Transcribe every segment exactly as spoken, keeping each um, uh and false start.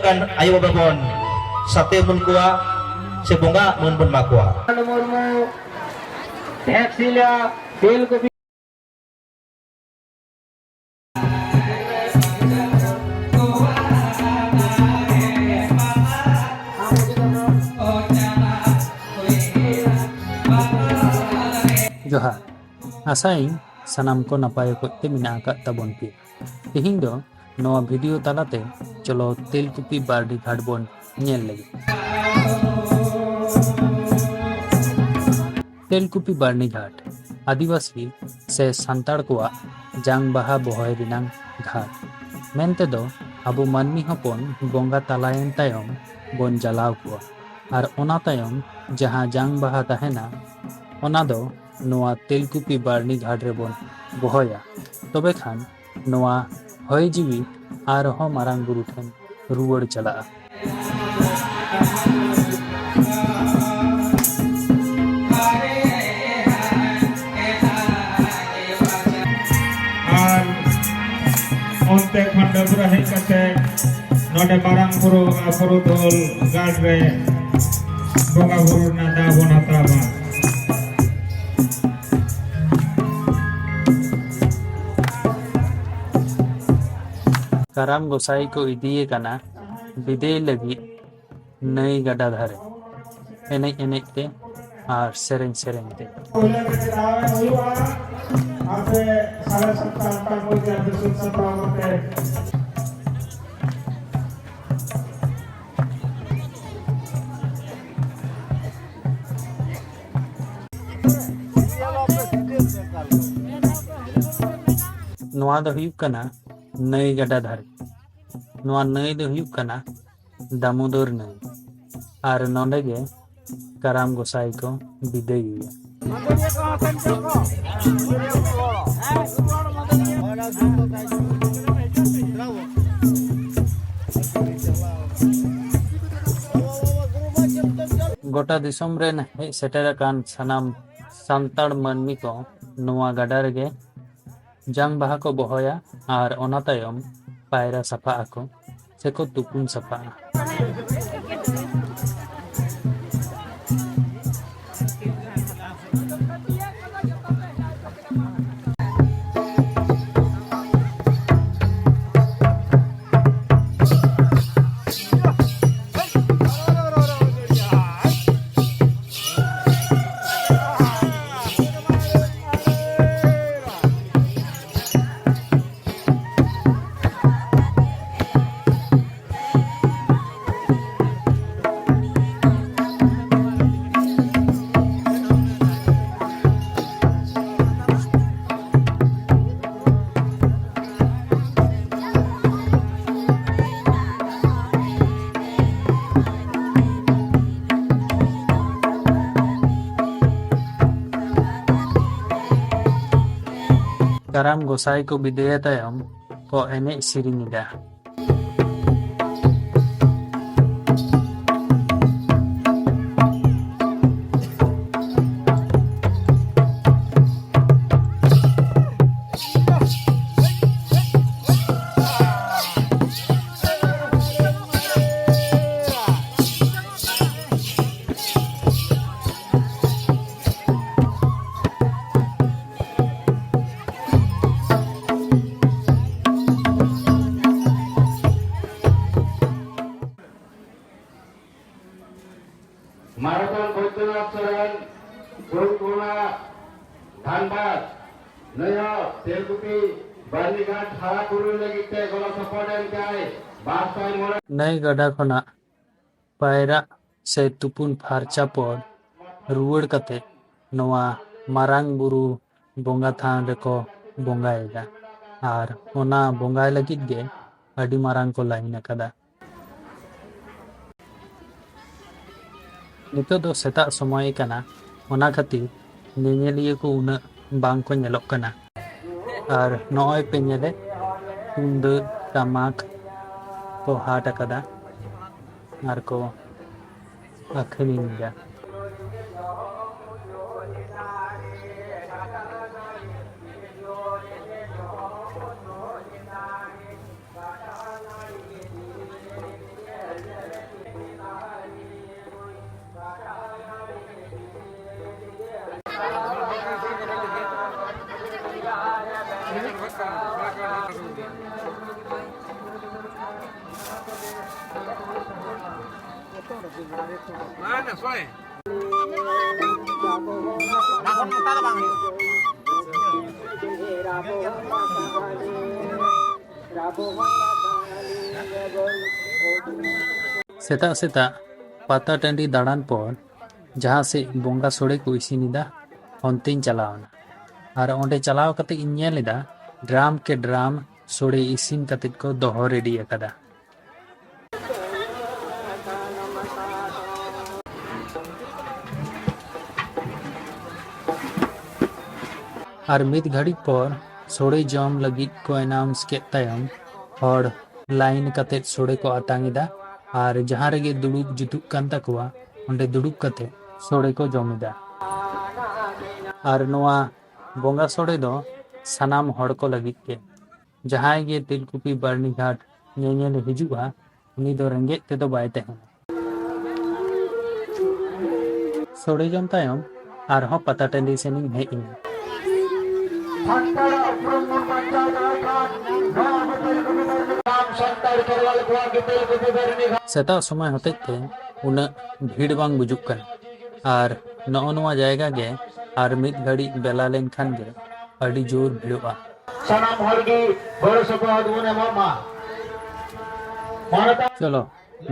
ᱠᱟᱱ ᱟᱭᱳ ᱵᱟᱵᱟ ᱵᱚᱱ ᱥᱟᱛᱮ ᱢᱟᱹᱱ ᱠᱚᱣᱟ ᱥᱮ ᱵᱚᱸᱜᱟ ᱢᱟᱹᱱ ᱵᱚᱱ ᱮᱢᱟ ᱠᱚᱣᱟ᱾ ᱢᱩᱨᱢᱩ, ᱜᱷᱮᱴᱥᱤᱞᱟ, ᱛᱮᱞᱠᱩᱯᱤ᱾ ᱡᱚᱦᱟᱨ᱾ ᱟᱥᱟᱭᱟᱹᱧ ᱥᱟᱱᱟᱢ ᱠᱚ ᱱᱟᱯᱟᱭ ᱚᱠᱚᱡ ᱛᱮ ᱢᱮᱱᱟᱜ ᱟᱠᱟᱫ ᱛᱟᱵᱚᱱ ᱯᱮ᱾ ᱛᱮᱦᱮᱧ ᱫᱚ ᱱᱚᱣᱟ ᱵᱷᱤᱰᱤᱭᱳ ᱛᱟᱞᱟᱛᱮ ᱪᱚᱞᱚ ᱛᱮᱞᱠᱩᱯᱤ ᱵᱟᱨᱱᱤ ᱜᱷᱟᱴ ᱵᱚᱱ ᱧᱮᱞ ᱞᱮᱜᱮ᱾ ᱛᱮᱞᱠᱩᱯᱤ ᱵᱟᱨᱱᱤ ᱜᱷᱟᱴ ᱟᱹᱫᱤᱵᱟᱹᱥᱤ ᱥᱮ ᱥᱟᱱᱛᱟᱲ ᱠᱚᱣᱟᱜ ᱡᱟᱝ ᱵᱟᱦᱟ ᱵᱚᱦᱚᱭ ᱨᱮᱱᱟᱝ ᱜᱷᱟᱴ᱾ ᱢᱮᱱᱛᱮ ᱫᱚ ᱟᱵᱚ ᱢᱟᱹᱱᱢᱤ ᱦᱚᱯᱚᱱ ᱵᱚᱸᱜᱟ ᱛᱟᱞᱟᱭᱮᱱ ᱛᱟᱭᱚᱢ ᱵᱚᱱ ᱡᱟᱞᱟᱣ ᱠᱚᱣᱟ, ᱟᱨ ᱚᱱᱟ ᱛᱟᱭᱚᱢ ᱡᱟᱦᱟᱸ ᱡᱟᱝ ᱵᱟᱦᱟ ᱛᱟᱦᱮᱱᱟ, ᱚᱱᱟ ᱫᱚ ᱱᱚᱣᱟ ᱛᱮᱞᱠᱩᱯᱤ ᱵᱟᱨᱱᱤ ᱜᱷᱟᱴ ᱨᱮᱵᱚᱱ ᱵᱚᱦᱚᱭᱟ᱾ ᱛᱚᱵᱮ ᱠᱷᱟᱱ ᱱᱚᱣᱟ ᱦᱚᱭ ᱡᱤᱣᱤ ᱟᱨᱦᱚᱸ ᱢᱟᱨᱟᱝ ᱵᱩᱨᱩ ᱴᱷᱮᱱ ᱨᱩᱣᱟᱹᱲ ᱪᱟᱞᱟᱜᱼᱟ᱾ ᱟᱨ ᱚᱱᱛᱮ ᱠᱷᱚᱱ ᱰᱟᱹᱵᱽᱨᱟᱹ ᱦᱮᱡ ᱠᱟᱛᱮ ᱱᱚᱰᱮ ᱢᱟᱨᱟᱝ ᱵᱩᱨᱩ ᱟᱨ ᱯᱩᱨᱩᱫᱷᱩᱞ ᱜᱟᱲ ᱨᱮ ᱵᱚᱸᱜᱟ ᱵᱩᱨᱩ ᱨᱮᱱᱟᱜ ᱫᱟᱣ ᱵᱚᱱ ᱦᱟᱛᱟᱣᱟ᱾ ᱠᱟᱨᱟᱢ ᱜᱚᱸᱥᱟᱭ ᱠᱚ ᱤᱫᱤᱭᱮ ᱠᱟᱱᱟ ᱵᱤᱫᱟᱹᱭ ᱞᱟᱹᱜᱤᱫ ᱱᱟᱹᱭ ᱜᱟᱰᱟ ᱫᱷᱟᱨᱮ, ᱮᱱᱮᱡ ᱮᱱᱮᱡ ᱛᱮ ᱟᱨ ᱥᱮᱨᱮᱧ ᱥᱮᱨᱮᱧ ᱛᱮ᱾ ᱯᱩᱭᱞᱩ ᱨᱮ ᱫᱟᱣ ᱮᱢ ᱦᱩᱭᱩᱜᱼᱟ, ᱟᱯᱮ ᱥᱟᱲᱮ ᱥᱟᱛᱴᱟ ᱟᱴᱴᱟ ᱢᱚᱫᱽᱫᱷᱮ ᱟᱯᱮ ᱥᱟᱹᱛ ᱥᱟᱯᱲᱟᱣ ᱠᱟᱛᱮ᱾ ᱱᱚᱣᱟ ᱫᱚ ᱦᱩᱭᱩᱜ ᱠᱟᱱᱟ ᱱᱟᱹᱭ ᱜᱟᱰᱟ ᱫᱷᱟᱨᱮ᱾ ᱱᱚᱣᱟ ᱱᱟᱹᱭ ᱫᱚ ᱦᱩᱭᱩᱜ ᱠᱟᱱᱟ ᱫᱟᱢᱳᱫᱚᱨ ᱱᱟᱹᱭ᱾ ᱟᱨ ᱱᱚᱰᱮ ᱜᱮ ᱠᱟᱨᱟᱢ ᱜᱚᱸᱥᱟᱭ ᱠᱚ ᱵᱤᱫᱟᱹᱭᱮᱭᱟ᱾ ᱜᱚᱴᱟ ᱫᱤᱥᱚᱢ ᱨᱮᱱ ᱦᱮᱡ ᱥᱮᱴᱮᱨ ᱟᱠᱟᱱ ᱥᱟᱱᱟᱢ ᱥᱟᱱᱛᱟᱲ ᱢᱟᱹᱱᱢᱤ ᱠᱚ ᱱᱚᱣᱟ ᱜᱟᱰᱟ ᱨᱮᱜᱮ ᱡᱟᱝ ᱵᱟᱦᱟ ᱠᱚ ᱵᱚᱦᱚᱭᱟ ᱟᱨ ᱚᱱᱟ ᱛᱟᱭᱚᱢ ᱯᱟᱭᱨᱟ ᱥᱟᱯᱷᱟᱜ ᱟᱠᱚ᱾ ᱥᱮᱠᱚ ᱛᱩᱯᱩᱱ ᱥᱟᱯᱷᱟᱜᱼᱟ᱾ ᱠᱟᱨᱟᱢ ᱜᱚᱸᱥᱟᱭ ᱠᱚ ᱵᱤᱫᱟᱹᱭᱮ ᱛᱟᱭᱚᱢ ᱠᱚ ᱮᱱᱮᱡ ᱥᱮᱨᱮᱧ ᱮᱫᱟ᱾ ᱢᱟᱨᱟᱛᱷᱚᱱ ᱵᱳᱭᱫᱚᱱᱟᱛᱷ ᱥᱚᱨᱮᱱ, ᱵᱳᱭᱠᱩᱲᱟ, ᱫᱷᱟᱱᱵᱟᱫᱽ, ᱱᱩᱭ ᱦᱚᱸ ᱛᱮᱞᱠᱩᱯᱤ ᱵᱟᱨᱱᱤᱜᱷᱟᱴ ᱦᱟᱨᱟ ᱵᱩᱨᱩᱭ ᱞᱟᱹᱜᱤᱫ ᱛᱮ ᱜᱚᱲᱚ ᱥᱚᱯᱚᱦᱚᱫ ᱮᱢ ᱠᱟᱭ᱾ ᱵᱟᱨ ᱥᱟᱭ ᱢᱚᱬᱮ ᱱᱟᱹᱭ ᱜᱟᱰᱟ ᱠᱷᱚᱱᱟᱜ ᱯᱟᱭᱨᱟᱜ ᱥᱮ ᱛᱩᱯᱩᱱ ᱯᱷᱟᱨᱪᱟ ᱯᱚᱨ ᱨᱩᱣᱟᱹᱲ ᱠᱟᱛᱮ ᱱᱚᱣᱟ ᱢᱟᱨᱟᱝ ᱵᱩᱨᱩ ᱵᱚᱸᱜᱟ ᱛᱷᱟᱱ ᱨᱮᱠᱚ ᱵᱚᱸᱜᱟᱭᱮᱫᱟ᱾ ᱟᱨ ᱚᱱᱟ ᱵᱚᱸᱜᱟᱭ ᱞᱟᱹᱜᱤᱫ ᱜᱮ ᱟᱹᱰᱤ ᱢᱟᱨᱟᱝ ᱠᱚ ᱞᱟᱭᱤᱱ ᱟᱠᱟᱫᱟ᱾ ᱱᱤᱛᱚᱜ ᱫᱚ ᱥᱮᱛᱟᱜ ᱥᱚᱢᱚᱭ ᱠᱟᱱᱟ, ᱚᱱᱟ ᱠᱷᱟᱹᱛᱤᱨ ᱧᱮᱧᱮᱞᱤᱭᱟᱹ ᱠᱚ ᱩᱱᱟᱹᱜ ᱵᱟᱝ ᱠᱚ ᱧᱮᱞᱚᱜ ᱠᱟᱱᱟ᱾ ᱟᱨ ᱱᱚᱜᱼᱚᱭ ᱯᱮ ᱧᱮᱞᱮᱫ, ᱛᱩᱢᱫᱟᱹᱜ ᱴᱟᱢᱟᱠ ᱠᱚ ᱦᱟᱴ ᱟᱠᱟᱫᱟ ᱟᱨ ᱠᱚ ᱟᱹᱠᱷᱨᱤᱧ ᱮᱫᱟ᱾ ᱥᱮᱛᱟᱜ ᱥᱮᱛᱟᱜ ᱯᱟᱛᱟ ᱴᱟᱺᱰᱤ ᱫᱟᱬᱟᱱ ᱯᱚᱨ ᱡᱟᱦᱟᱸ ᱥᱮᱫ ᱵᱚᱸᱜᱟ ᱥᱳᱲᱮ ᱠᱚ ᱤᱥᱤᱱ ᱮᱫᱟ, ᱚᱱᱛᱮᱧ ᱪᱟᱞᱟᱣ ᱮᱱᱟ᱾ ᱟᱨ ᱚᱸᱰᱮ ᱪᱟᱞᱟᱣ ᱠᱟᱛᱮ ᱤᱧ ᱧᱮᱞ ᱮᱫᱟ, ᱰᱨᱟᱢ ᱠᱮ ᱰᱨᱟᱢ ᱥᱳᱲᱮ ᱤᱥᱤᱱ ᱠᱟᱛᱮ ᱠᱚ ᱫᱚᱦᱚ ᱨᱮᱰᱤ ᱟᱠᱟᱫᱟ᱾ ᱟᱨ ᱢᱤᱫ ᱜᱷᱟᱹᱲᱤᱡ ᱯᱚᱨ ᱥᱳᱲᱮ ᱡᱚᱢ ᱞᱟᱹᱜᱤᱫ ᱠᱚ ᱮᱱᱟᱣᱩᱱᱥ ᱠᱮᱫ ᱛᱟᱭᱚᱢ, ᱦᱚᱲ ᱞᱟᱭᱤᱱ ᱠᱟᱛᱮ ᱥᱳᱲᱮ ᱠᱚ ᱟᱛᱟᱝ ᱮᱫᱟ᱾ ᱟᱨ ᱡᱟᱦᱟᱸ ᱨᱮᱜᱮ ᱫᱩᱲᱩᱵ ᱡᱩᱛᱩᱜ ᱠᱟᱱ ᱛᱟᱠᱚᱣᱟ, ᱚᱸᱰᱮ ᱫᱩᱲᱩᱵ ᱠᱟᱛᱮ ᱥᱳᱲᱮ ᱠᱚ ᱡᱚᱢ ᱮᱫᱟ᱾ ᱟᱨ ᱱᱚᱣᱟ ᱵᱚᱸᱜᱟ ᱥᱳᱲᱮ ᱫᱚ ᱥᱟᱱᱟᱢ ᱦᱚᱲ ᱠᱚ ᱞᱟᱹᱜᱤᱫ ᱜᱮ᱾ ᱡᱟᱦᱟᱸᱭ ᱜᱮ ᱛᱮᱞᱠᱩᱯᱤ ᱵᱟᱹᱨᱱᱤᱜᱷᱟᱴ ᱧᱮᱧᱮᱞ ᱦᱤᱡᱩᱜᱼᱟ, ᱩᱱᱤ ᱫᱚ ᱨᱮᱸᱜᱮᱡ ᱛᱮᱫᱚ ᱵᱟᱭ ᱛᱟᱦᱮᱱᱟ᱾ ᱥᱳᱲᱮ ᱡᱚᱢ ᱛᱟᱭᱚᱢ ᱟᱨᱦᱚᱸ ᱯᱟᱛᱟ ᱴᱟᱺᱰᱤ ᱥᱮᱱᱤᱧ ᱦᱮᱡ ᱮᱱᱟ᱾ ᱥᱟᱱᱛᱟᱲᱟᱜ ᱩᱯᱨᱩᱢ ᱵᱚᱱ ᱵᱟᱧᱪᱟᱣ ᱫᱟᱲᱮᱭᱟᱜ ᱠᱷᱟᱱ, ᱱᱚᱣᱟ ᱜᱤᱛᱤᱞ ᱠᱚ ᱵᱮᱵᱷᱟᱨ ᱞᱮᱠᱷᱟᱱ ᱥᱟᱱᱛᱟᱲ ᱠᱷᱮᱨᱣᱟᱞ ᱠᱚᱣᱟᱜ ᱜᱤᱛᱤᱞ ᱠᱚ ᱵᱮᱵᱷᱟᱨ ᱞᱮᱠᱷᱟᱱ᱾ ᱥᱮᱛᱟᱜ ᱥᱚᱢᱚᱭ ᱦᱚᱛᱮᱡ ᱛᱮ ᱩᱱᱟᱹᱜ ᱵᱷᱤᱲ ᱵᱟᱝ ᱵᱩᱡᱩᱜ ᱠᱟᱱᱟ, ᱟᱨ ᱱᱚᱜᱼᱚ ᱱᱚᱣᱟ ᱡᱟᱭᱜᱟ ᱜᱮ ᱟᱨ ᱢᱤᱫ ᱜᱷᱟᱹᱲᱤᱡ ᱵᱮᱞᱟ ᱞᱮᱱᱠᱷᱟᱱ ᱜᱮ ᱟᱹᱰᱤ ᱡᱳᱨ ᱵᱷᱤᱲᱚᱜᱼᱟ᱾ ᱥᱟᱱᱟᱢ ᱦᱚᱲ ᱜᱮ ᱜᱚᱲᱚ ᱥᱚᱯᱚᱦᱚᱫ ᱵᱚᱱ ᱮᱢᱚᱜ ᱢᱟ᱾ ᱢᱟᱱᱚᱛᱟᱱ ᱪᱚᱞᱚ,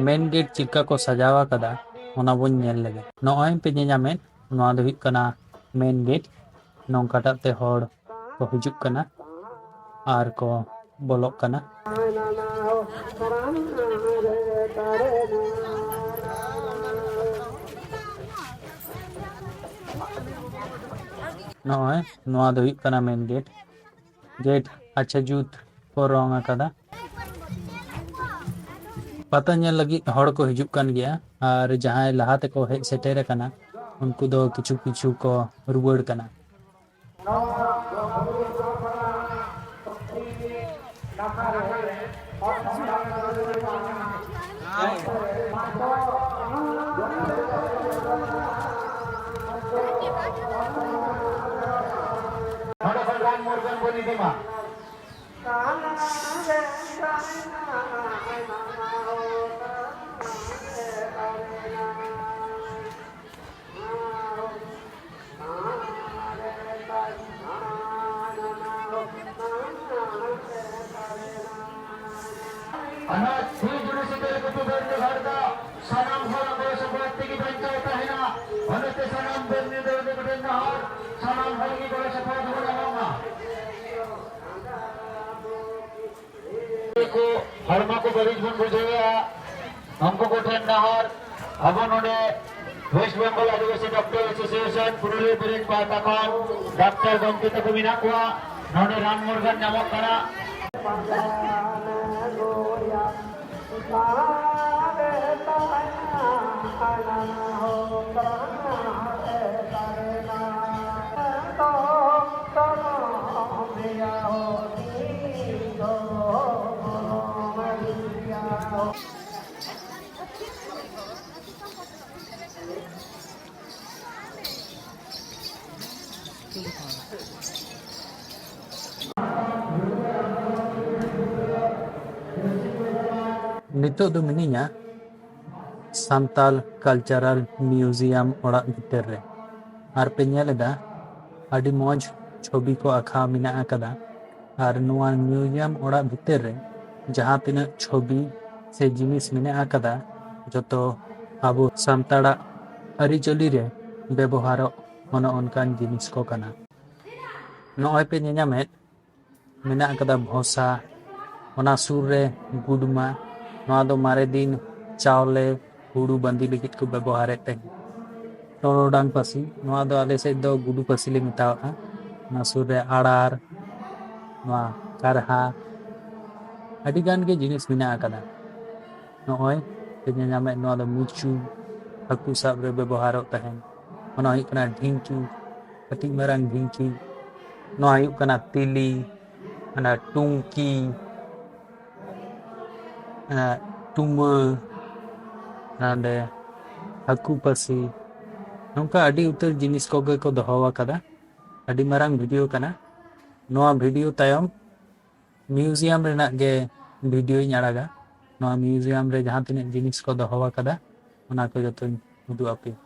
ᱢᱮᱱ ᱜᱮᱴ ᱪᱮᱫᱠᱟ ᱠᱚ ᱥᱟᱡᱟᱣ ᱟᱠᱟᱫᱟ, ᱚᱱᱟ ᱵᱚᱱ ᱧᱮᱞ ᱞᱮᱜᱮ᱾ ᱱᱚᱜᱼᱚᱭ ᱯᱮ ᱧᱮᱧᱟᱢᱮᱫ, ᱱᱚᱣᱟ ᱫᱚ ᱦᱩᱭᱩᱜ ᱠᱟᱱᱟ ᱢᱮᱱ ᱜᱮᱴ᱾ ᱱᱚᱝᱠᱟᱴᱟᱜ ᱛᱮ ᱦᱚᱲ ᱠᱚ ᱦᱤᱡᱩᱜ ᱠᱟᱱᱟ ᱟᱨ ᱠᱚ ᱵᱚᱞᱚᱜ ᱠᱟᱱᱟ᱾ ᱱᱚᱜᱼᱚᱭ ᱱᱚᱣᱟ ᱫᱚ ᱦᱩᱭᱩᱜ ᱠᱟᱱᱟ ᱢᱮᱱ ᱜᱮᱴ᱾ ᱜᱮᱴ ᱟᱪᱪᱷᱟ ᱡᱩᱛ ᱠᱚ ᱨᱚᱝ ᱟᱠᱟᱫᱟ᱾ ᱯᱟᱛᱟ ᱧᱮᱞ ᱞᱟᱹᱜᱤᱫ ᱦᱚᱲ ᱠᱚ ᱦᱤᱡᱩᱜ ᱠᱟᱱ ᱜᱮᱭᱟ, ᱟᱨ ᱡᱟᱦᱟᱸᱭ ᱞᱟᱦᱟ ᱛᱮᱠᱚ ᱦᱮᱡ ᱥᱮᱴᱮᱨ ᱟᱠᱟᱱᱟ, ᱩᱱᱠᱩ ᱫᱚ ᱠᱤᱪᱷᱩ ᱠᱤᱪᱷᱩ ᱠᱚ ᱨᱩᱣᱟᱹᱲ ᱠᱟᱱᱟ᱾ ᱱᱚᱰᱮ ᱠᱷᱚᱱ ᱨᱟᱱ ᱢᱩᱨᱜᱟᱹᱱ ᱵᱚᱱ ᱤᱫᱤ ᱢᱟ᱾ ᱠᱚ ᱦᱚᱲᱢᱚ ᱠᱚ ᱵᱟᱹᱲᱤᱡ ᱵᱚᱱ ᱵᱩᱡᱷᱟᱹᱣᱮᱫᱼᱟ, ᱩᱱᱠᱩ ᱠᱚᱴᱷᱮᱱ ᱱᱮᱦᱚᱨ, ᱟᱵᱚ ᱱᱚᱰᱮ West Bengal Adivasi Doctor Association Purulia branch ᱯᱟᱦᱴᱟ ᱠᱷᱚᱱ ᱰᱟᱠᱛᱟᱨ ᱜᱚᱢᱠᱮ ᱛᱟᱠᱚ ᱢᱮᱱᱟᱜ ᱠᱚᱣᱟ᱾ ᱱᱚᱰᱮ ᱨᱟᱱ ᱢᱩᱨᱜᱟᱹᱱ ᱧᱟᱢᱚᱜ ᱠᱟᱱᱟ᱾ ᱱᱤᱛᱚᱜ ᱫᱚ ᱢᱤᱱᱟᱹᱧᱟ ᱥᱟᱱᱛᱟᱞ ᱠᱟᱞᱪᱟᱨᱟᱞ ᱢᱤᱭᱩᱡᱤᱭᱟᱢ ᱚᱲᱟᱜ ᱵᱷᱤᱛᱤᱨ ᱨᱮ᱾ ᱟᱨ ᱯᱮ ᱧᱮᱞ ᱮᱫᱟ, ᱟᱹᱰᱤ ᱢᱚᱡᱽ ᱪᱷᱚᱵᱤ ᱠᱚ ᱟᱸᱠᱷᱟᱣ ᱢᱮᱱᱟᱜ ᱟᱠᱟᱫᱟ᱾ ᱟᱨ ᱱᱚᱣᱟ ᱢᱤᱭᱩᱡᱤᱭᱟᱢ ᱚᱲᱟᱜ ᱵᱷᱤᱛᱤᱨ ᱨᱮ ᱡᱟᱦᱟᱸ ᱛᱤᱱᱟᱹᱜ ᱪᱷᱚᱵᱤ ᱥᱮ ᱡᱤᱱᱤᱥ ᱢᱮᱱᱟᱜ ᱟᱠᱟᱫᱟ, ᱡᱚᱛᱚ ᱟᱵᱚ ᱥᱟᱱᱛᱟᱲᱟᱜ ᱟᱹᱨᱤᱪᱟᱹᱞᱤ ᱨᱮ ᱵᱮᱵᱚᱦᱟᱨᱚᱜ ᱚᱱᱮ ᱚᱱᱠᱟᱱ ᱡᱤᱱᱤᱥ ᱠᱚ ᱠᱟᱱᱟ᱾ ᱱᱚᱜᱼᱚᱭ ᱯᱮ ᱧᱮᱧᱟᱢᱮᱫ, ᱢᱮᱱᱟᱜ ᱟᱠᱟᱫᱟ ᱵᱷᱚᱥᱟ, ᱚᱱᱟ ᱥᱩᱨ ᱨᱮ ᱜᱩᱰᱢᱟ᱾ ᱱᱚᱣᱟ ᱫᱚ ᱢᱟᱨᱮ ᱫᱤᱱ ᱪᱟᱣᱞᱮ, ᱦᱩᱲᱩ ᱵᱟᱸᱫᱤ ᱞᱟᱹᱜᱤᱫ ᱠᱚ ᱵᱮᱵᱚᱦᱟᱨᱮᱫ ᱛᱟᱦᱮᱸᱫ᱾ ᱴᱚᱨᱚᱰᱟᱝ ᱯᱟᱹᱥᱤ, ᱱᱚᱣᱟ ᱫᱚ ᱟᱞᱮ ᱥᱮᱫ ᱫᱚ ᱜᱩᱰᱩ ᱯᱟᱹᱥᱤ ᱞᱮ ᱢᱮᱛᱟᱣᱟᱜᱼᱟ᱾ ᱚᱱᱟ ᱥᱩᱨ ᱨᱮ ᱟᱲᱟᱨ, ᱱᱚᱣᱟ ᱠᱟᱨᱦᱟ, ᱟᱹᱰᱤ ᱜᱟᱱ ᱜᱮ ᱡᱤᱱᱤᱥ ᱢᱮᱱᱟᱜ ᱟᱠᱟᱫᱟ᱾ ᱱᱚᱜᱼᱚᱭ ᱯᱮ ᱧᱮᱞᱧᱟᱢᱮᱫ, ᱱᱚᱣᱟ ᱫᱚ ᱢᱩᱪᱩ, ᱦᱟᱹᱠᱩ ᱥᱟᱵ ᱨᱮ ᱵᱮᱵᱚᱦᱟᱨᱚᱜ ᱛᱟᱦᱮᱸᱱ᱾ ᱚᱱᱟ ᱦᱩᱭᱩᱜ ᱠᱟᱱᱟ ᱰᱷᱤᱝᱠᱤ, ᱠᱟᱹᱴᱤᱡ ᱢᱟᱨᱟᱝ ᱰᱷᱤᱝᱠᱤ᱾ ᱱᱚᱣᱟ ᱦᱩᱭᱩᱜ ᱠᱟᱱᱟ ᱛᱤᱞᱤ, ᱚᱱᱟ ᱴᱩᱝᱠᱤ, ᱚᱱᱟ ᱴᱩᱢᱟᱹ, ᱱᱚᱰᱮ ᱦᱟᱹᱠᱩ ᱯᱟᱹᱥᱤ, ᱱᱚᱝᱠᱟ ᱟᱹᱰᱤ ᱩᱛᱟᱹᱨ ᱡᱤᱱᱤᱥ ᱠᱚᱜᱮ ᱠᱚ ᱫᱚᱦᱚ ᱟᱠᱟᱫᱟ᱾ ᱟᱹᱰᱤ ᱢᱟᱨᱟᱝ ᱵᱷᱤᱰᱤᱭᱳ ᱠᱟᱱᱟ᱾ ᱱᱚᱣᱟ ᱵᱷᱤᱰᱤᱭᱳ ᱛᱟᱭᱚᱢ ᱢᱤᱭᱩᱡᱤᱭᱟᱢ ᱨᱮᱱᱟᱜ ᱜᱮ ᱵᱷᱤᱰᱤᱭᱳᱧ ᱟᱲᱟᱜᱟ᱾ ᱱᱚᱣᱟ ᱢᱤᱭᱩᱡᱤᱭᱟᱢ ᱨᱮ ᱡᱟᱦᱟᱸ ᱛᱤᱱᱟᱹᱜ ᱡᱤᱱᱤᱥ ᱠᱚ ᱫᱚᱦᱚ ᱟᱠᱟᱫᱟ, ᱚᱱᱟ ᱠᱚ ᱡᱚᱛᱚᱧ ᱩᱫᱩᱜ ᱟᱯᱮᱭᱟ᱾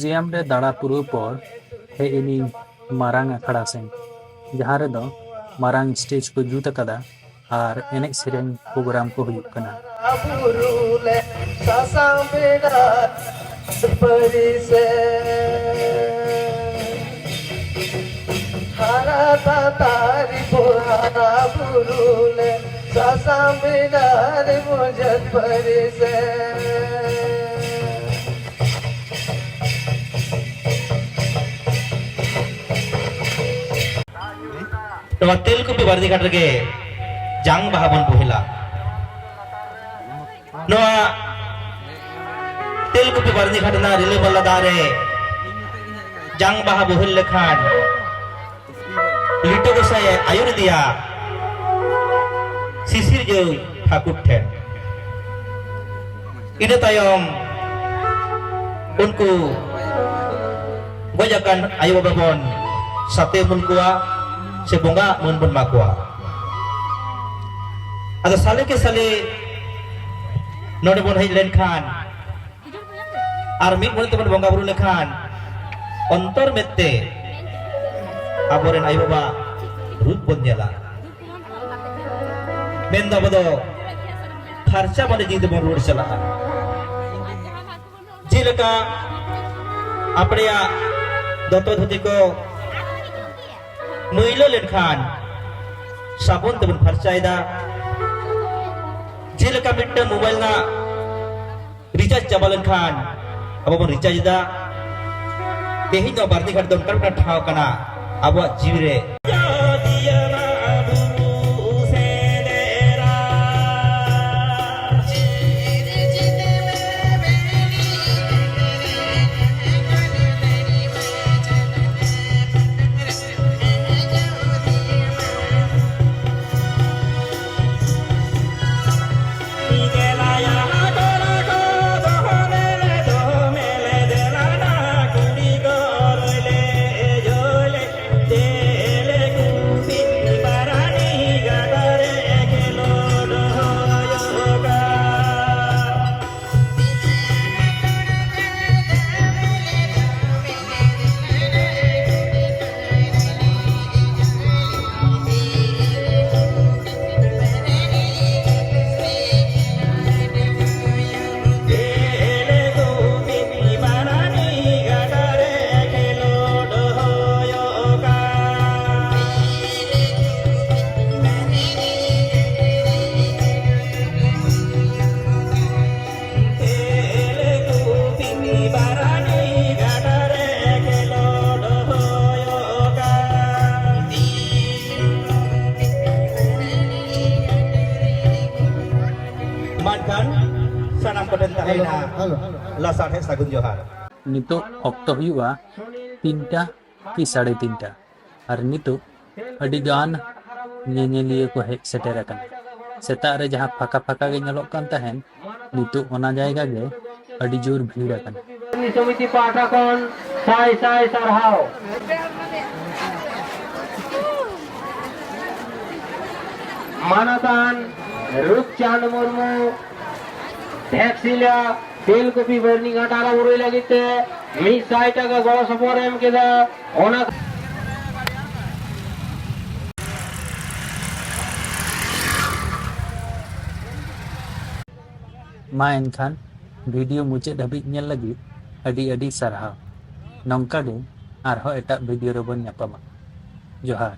ᱢᱤᱭᱩᱡᱤᱭᱟᱢ ᱨᱮ ᱫᱟᱬᱟ ᱯᱩᱨᱟᱹᱣ ᱯᱚᱨ ᱦᱮᱡ ᱮᱱᱟᱹᱧ ᱢᱟᱨᱟᱝ ᱟᱠᱷᱲᱟ ᱥᱮᱱ, ᱡᱟᱦᱟᱸ ᱨᱮᱫᱚ ᱢᱟᱨᱟᱝ ᱥᱴᱮᱡᱽ ᱠᱚ ᱡᱩᱛ ᱟᱠᱟᱫᱟ ᱟᱨ ᱮᱱᱮᱡ ᱥᱮᱨᱮᱧ ᱯᱨᱳᱜᱨᱟᱢ ᱠᱚ ᱦᱩᱭᱩᱜ ᱠᱟᱱᱟ᱾ ᱵᱩᱨᱩ ᱞᱮ ᱥᱟᱥᱟᱝ ᱵᱮᱲᱟ ᱯᱟᱹᱨᱤᱥᱮ ᱦᱟᱨᱟ ᱛᱟᱛᱟᱨᱤ ᱵᱩᱨᱦᱟᱱᱟ ᱵᱩᱨᱩ ᱞᱮ ᱥᱟᱥᱟᱝ ᱵᱮᱲᱟ ᱨᱮ ᱢᱩᱡᱟᱹᱫ ᱯᱟᱹᱨᱤᱥᱮ᱾ ᱱᱚᱣᱟ ᱛᱮᱞᱠᱩᱯᱤ ᱵᱟᱨᱱᱤᱜᱷᱟᱴ ᱨᱮᱜᱮ ᱡᱟᱝ ᱵᱟᱦᱟ ᱵᱚᱱ ᱵᱚᱦᱮᱞᱟ᱾ ᱱᱚᱣᱟ ᱛᱮᱞᱠᱩᱯᱤ ᱵᱟᱨᱱᱤᱜᱷᱟᱴ ᱨᱮᱱᱟᱜ ᱨᱤᱞᱟᱹᱢᱟᱞᱟ ᱫᱟᱜ ᱨᱮ ᱡᱟᱝ ᱵᱟᱦᱟ ᱵᱚᱦᱮᱞ ᱞᱮᱠᱷᱟᱱ ᱞᱤᱴᱟᱹ ᱜᱚᱸᱥᱟᱭ ᱮ ᱟᱹᱭᱩᱨ ᱤᱫᱤᱭᱟ ᱥᱤᱥᱤᱨᱡᱟᱹᱣ ᱴᱷᱟᱹᱠᱩᱨ ᱴᱷᱮᱱ᱾ ᱤᱱᱟᱹ ᱛᱟᱭᱚᱢ ᱩᱱᱠᱩ ᱜᱚᱡ ᱟᱠᱟᱱ ᱟᱭᱳ ᱵᱟᱵᱟ ᱵᱚᱱ ᱥᱟᱛᱮ ᱩᱢᱩᱞ ᱠᱚᱣᱟ ᱥᱮ ᱵᱚᱸᱜᱟ ᱢᱟᱹᱱ ᱵᱚᱱ ᱮᱢᱟ ᱠᱚᱣᱟ᱾ ᱟᱫᱚ ᱥᱟᱞᱮ ᱠᱮ ᱥᱟᱞᱮ ᱱᱚᱰᱮ ᱵᱚᱱ ᱦᱮᱡ ᱞᱮᱱᱠᱷᱟᱱ ᱟᱨ ᱢᱤᱫ ᱢᱚᱱᱮ ᱛᱮᱵᱚᱱ ᱵᱚᱸᱜᱟ ᱵᱩᱨᱩ ᱞᱮᱠᱷᱟᱱ ᱚᱱᱛᱚᱨ ᱢᱮᱫ ᱛᱮ ᱟᱵᱚᱨᱮᱱ ᱟᱭᱳ ᱵᱟᱵᱟ ᱨᱩᱯ ᱵᱚᱱ ᱧᱮᱞᱟ᱾ ᱢᱮᱱᱫᱚ ᱟᱵᱚ ᱫᱚ ᱯᱷᱟᱨᱪᱟ ᱢᱚᱱᱮ ᱡᱤᱣᱤ ᱛᱮᱵᱚᱱ ᱨᱩᱣᱟᱹᱲ ᱪᱟᱞᱟᱜᱼᱟ᱾ ᱡᱮᱞᱮᱠᱟ ᱟᱯᱲᱮᱭᱟᱜ ᱫᱚᱛᱚ ᱫᱷᱩᱛᱤ ᱠᱚ ᱢᱟᱹᱭᱞᱟᱹ ᱞᱮᱱᱠᱷᱟᱱ ᱥᱟᱵᱚᱱ ᱛᱮᱵᱚᱱ ᱯᱷᱟᱨᱪᱟᱭᱮᱫᱟ᱾ ᱡᱮᱞᱮᱠᱟ ᱢᱤᱫᱴᱟᱝ ᱢᱳᱵᱟᱭᱤᱞ ᱨᱮᱱᱟᱜ ᱨᱤᱪᱟᱨᱡᱽ ᱪᱟᱵᱟ ᱞᱮᱱᱠᱷᱟᱱ ᱟᱵᱚ ᱵᱚᱱ ᱨᱤᱪᱟᱨᱡᱽ ᱮᱫᱟ᱾ ᱛᱮᱦᱮᱧ ᱫᱚ ᱵᱟᱨᱱᱤᱜᱷᱟᱴ ᱫᱚ ᱚᱱᱠᱟ ᱢᱤᱫᱴᱟᱝ ᱴᱷᱟᱶ ᱠᱟᱱᱟ ᱟᱵᱚᱣᱟᱜ ᱡᱤᱣᱤ ᱨᱮ᱾ ᱛᱟᱦᱮᱱᱟ᱾ ᱞᱟᱥᱟᱲᱦᱮᱫ ᱥᱟᱹᱜᱩᱱ ᱡᱚᱦᱟᱨ᱾ ᱱᱤᱛᱚᱜ ᱚᱠᱛᱚ ᱦᱩᱭᱩᱜᱼᱟ ᱛᱤᱱᱴᱟ ᱠᱤ ᱥᱟᱲᱮ ᱛᱤᱱᱴᱟ, ᱟᱨ ᱱᱤᱛᱚᱜ ᱟᱹᱰᱤ ᱜᱟᱱ ᱧᱮᱧᱮᱞᱤᱭᱟᱹ ᱠᱚ ᱦᱮᱡ ᱥᱮᱴᱮᱨ ᱟᱠᱟᱱᱟ᱾ ᱥᱮᱛᱟᱜ ᱨᱮ ᱡᱟᱦᱟᱸ ᱯᱷᱟᱸᱠᱟ ᱯᱷᱟᱸᱠᱟ ᱜᱮ ᱧᱮᱞᱚᱜ ᱠᱟᱱ ᱛᱟᱦᱮᱸᱱ, ᱱᱤᱛᱚᱜ ᱚᱱᱟ ᱡᱟᱭᱜᱟ ᱜᱮ ᱟᱹᱰᱤ ᱡᱳᱨ ᱵᱷᱤᱲ ᱟᱠᱟᱱᱟ᱾ ᱥᱚᱢᱤᱛᱤ ᱯᱟᱦᱴᱟ ᱠᱷᱚᱱ ᱥᱟᱭ ᱥᱟᱭ ᱥᱟᱨᱦᱟᱣ᱾ ᱢᱟᱱᱚᱛᱟᱱ ᱨᱩᱯᱪᱟᱸᱫᱽ ᱢᱩᱨᱢᱩ ᱴᱷᱮᱠᱥᱤᱞᱟ ᱛᱮᱞᱠᱩᱯᱤ ᱵᱟᱹᱨᱱᱤ ᱜᱷᱟᱴ ᱦᱟᱨᱟ ᱵᱩᱨᱩᱭ ᱞᱟᱹᱜᱤᱫ ᱛᱮ ᱢᱤᱫ ᱥᱟᱭ ᱴᱟᱠᱟ ᱜᱚᱲᱚ ᱥᱚᱯᱚᱦᱚᱫ ᱮ ᱮᱢ ᱠᱮᱫᱟ᱾ ᱚᱱᱟ ᱢᱟ ᱮᱱᱠᱷᱟᱱ ᱵᱷᱤᱰᱤᱭᱳ ᱢᱩᱪᱟᱹᱫ ᱦᱟᱹᱵᱤᱡ ᱧᱮᱞ ᱞᱟᱹᱜᱤᱫ ᱟᱹᱰᱤ ᱟᱹᱰᱤ ᱥᱟᱨᱦᱟᱣ᱾ ᱱᱚᱝᱠᱟ ᱜᱮ ᱟᱨᱦᱚᱸ ᱮᱴᱟᱜ ᱵᱷᱤᱰᱤᱭᱳ ᱨᱮᱵᱚᱱ ᱧᱟᱯᱟᱢᱟ᱾ ᱡᱚᱦᱟᱨ᱾